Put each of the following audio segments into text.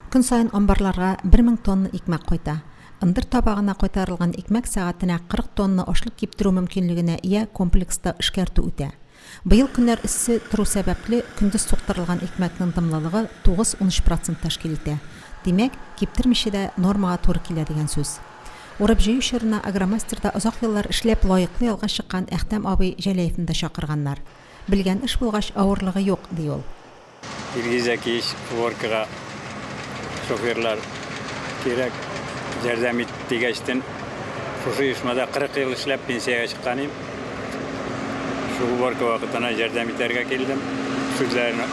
Көн саен амбарларга 1000 тонна икмәк кайта. Ындыр табагына кайтарылган икмәк сәгатенә 40 тонна ашлык киптерү мөмкинлегенә ия комплекста эшкәртү үтә. Быел көннәр эссе тору сәбәпле, көндез суктырылган икмәкнең дымлылыгы 9-13 процент тәшкил итә. Димәк, киптермичә дә нормага туры килә дигән сүз. Урып-җыю чорына Агромастерда озак еллар эшләп лаеклы ялга чыккан Әхтәм абый Җәләевны да чакырганнар. Белгән эш булгач, авырлыгы юк, ди ул. Илгиз Зәкиевич уборкага шоферлар кирәк, ярдәм ит дигәчтен, шушы оешмада 40 ел эшләп пенсиягә чыккан идем. Шул уборка вакытына ярдәм итәргә килдем. Сүзләрен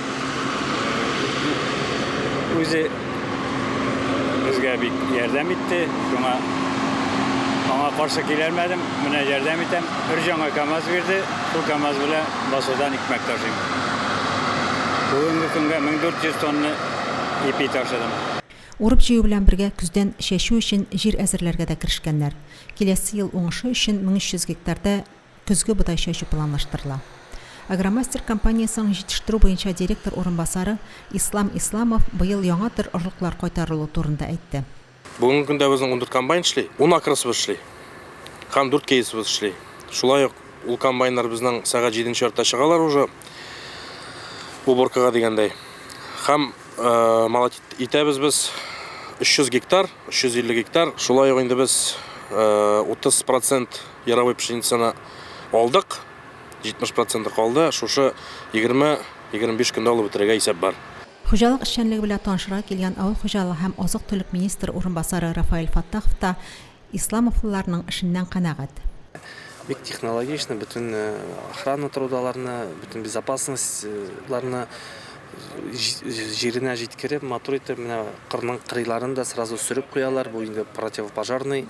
үзе безгә бик ярдәм итте, шуңа аңа каршы киләлмәдем. Менә ярдәм итәм. Өр-яңа КАМАЗ бирде, шул КАМАЗ белән басудан икмәк ташыйм. Бүгенге көнгә 1400 тонна ипи ташыдым. Урып-җыю белән бергә көздән чәчү өчен җир әзерләргә дә керешкәннәр. Киләсе ел уңышы өчен 1300 гектарда көзге бодай чәчү планлаштырыла. Агромастер компаниясенең җитештерү буенча директор урынбасары Ислам Исламов быел яңа төр орлыклар кайтарылу турында әйтте. Бүгенге көндә безнең 14 комбайн эшли, 10 акросыбыз эшли һәм 4 кейсыбыз эшли. Шулай ук ул комбайннар безнең сәгать җиденче яртыда чыгалар уже уборкага дигәндәй. Һәм э, молотить итәбез без 300 гектар, 350 гектар. Шулай ук инде без 30 э, процент яровой пшеницаны алдык, 70 проценты калды. Шушы 20-25 көндә алып бетерергә исәп бар. Хуҗалык эшчәнлеге белән танышырга килгән авыл хуҗалыгы һәм азык-төлек министры урынбасары Рафаэль Фаттахов та исламовлыларның эшеннән канәгать. Бик технологично, бөтен охрана трудаларны, бөтен безопасностьларны җиренә җиткереп, матур итеп, менә кырның кырыйларын да сразу сөреп куялар, бу инде противопожарный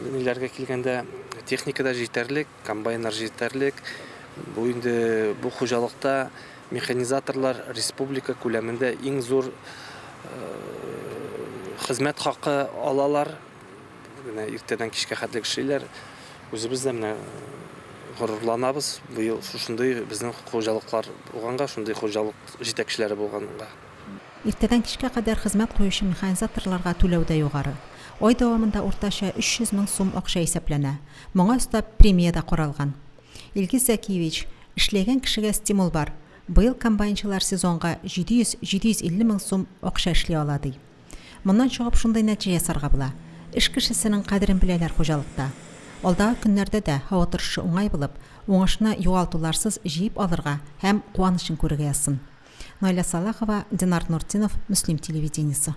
ниләргә килгәндә, техника да җитәрлек, комбайннар җитәрлек. Бу инде бу хуҗалыкта Механизаторлар республика күләмендә иң зур хезмәт хакы алалар. Менә иртәдән кичкә хәтле эшлиләр. Үзебез дә менә горурланабыз быел шушындый безнең хуҗалыклар булганга, шундый хуҗалык җитәкчеләре булганга. Иртәдән кичкә кадәр хезмәт куючы механизаторларга түләү дә югары. Ай дәвамында уртача 300 мең сум акча исәпләнә. Моңа өстәп премия дә каралган. Илгиз Зәкиевич, эшләгән кешегә стимул бар, быел комбайнчылар сезонга 700-750 мең сум акча эшли ала, ди. Моннан чыгып шундый нәтиҗә ясарга була, эш кешесенең кадерен беләләр хуҗалыкта. Алдагы көннәрдә дә һава торышы уңай булып, уңышны югалтуларсыз җыеп алырга һәм куанычын күрергә язсын. Наилә Салахова, Динар Нуртдинов, Мөслим телевидениесе.